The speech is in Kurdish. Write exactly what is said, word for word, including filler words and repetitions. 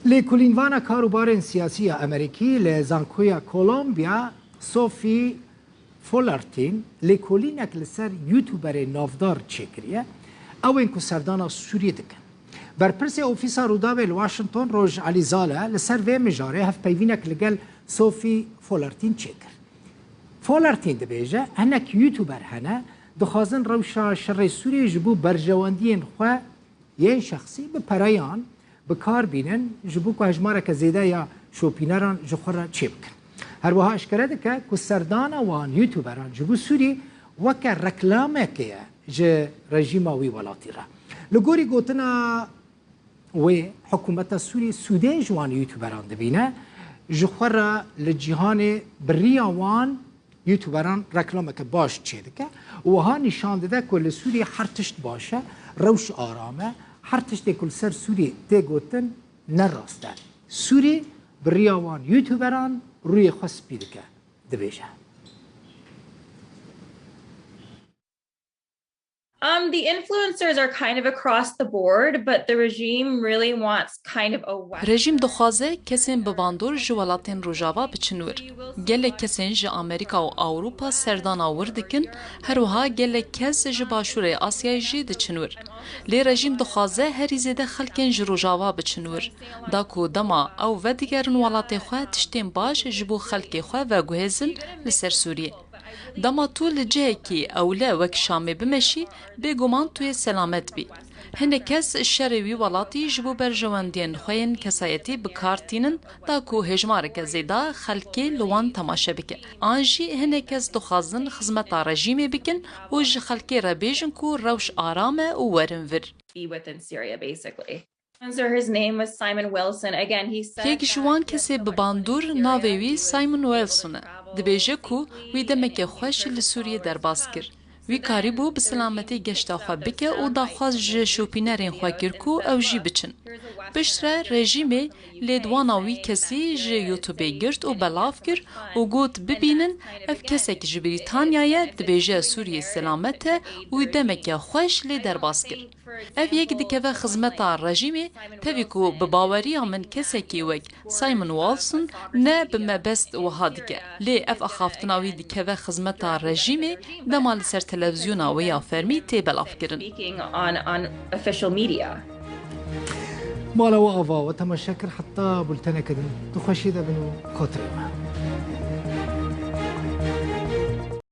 Lêkolînvana Karûbarên Siyasî ya Amerîkî li Zankoya Columbia, Sophie Fullerton, lêkolînek li ser YouTuberê navdar çêkiriye, ew ên ku serdana Sûriyê dikin. Berpirsê Ofîsa Rûdawê li Washington, Roj Elîzade, li ser vê mijarê hevpeyvînek li gel Sophie Fullerton çêkir. Fullerton dibêje, hinek YouTuber hene, dixwazin rewşa şerê Sûriyê ji bo berjewendiyên xwe yên şexsî bi pereyan bi kar bînin, ji bo ku hejmareke zêde ya şopîneran ji xwe re çêbikin. Her wiha eşkere dike ku serdana wan YouTuberan ji bo Sûrî weke reklamekê ye ji rejîma wî welatî re. Li gorî gotina wê, hikûmeta Sûrî sûdê ji wan YouTuberan dibîne, ji xwe re li cîhanê bi riya wan YouTuberan reklameke baş çêdike û wiha nîşan dide ku li Sûriyê her tişt baş e, rewş aram e, her tiştê ku li ser Sûriyê tê gotin ne rast e. Sûrî bi riya wan YouTuberan rûyê xwe spî dike, dibêje. Um, the influencers are kind of across the board, but the regime really wants kind of a West. Rejîm dixwaze kesên bi bandor ji welatên Rojava biçin wir. Gelek kesên ji Amerîka û Ewropa serdana wir dikin, her wiha gelek kes ji Başûrê Asyayê jî diçin wir. Lê rejîm dixwaze herî zêde xelkên ji Rojava biçin wir, da ku dema ew vedigerin welatê xwe, tiştên baş ji bo xelkê xwe veguhêzin li ser Sûriyê. Dema tu li cihekî ewle wek Şamê bimeşî, bêguman tu yê selamet bî. Hinek kes şerê wî welatî ji bo berjewendiyên xwe yên kesayetî bi kar tînin, da ku hêjmareke zêde xelkê li wan temaşe bike. An jî hinek kes dixwazin xizmeta rejîmê bikin û ji xelkê re bêjin ku rewş aram e û werin vir. Be within Syria, basically. Influencer, his name was Simon Wilson. Again, he said Yek ji that wan kesê bi bandor navê wî Simon Wilson e. Dibêje ku wî demeke xweş li Sûriyê derbas kir. Wî karîbû bi selametî geşta xwe bike û daxwaz ji şopînerên xwe kir ku ew jî biçin. Piştre rejîmê lêdwana wî kesî ji YouTubeê girt û belav kir û got, bibînin, ev kesek ji Brîtanya ye, dibêje Sûriyê selamet e û demeke xweş lê derbas kir. Ev yek dikeve xizmeta rejîmê, tevî ku bi baweriya min kesekî wek Simon Wilson ne bi mebest wiha dike. Lê ev axaftina wî dikeve xizmeta rejîmê, dema li ser televîzyona wê ya fermî tê belavkirin. Speaking on, on official media. Mala we ava we temaşe kir, heta bulteneke din di xweşiyê de bin û xatirê me.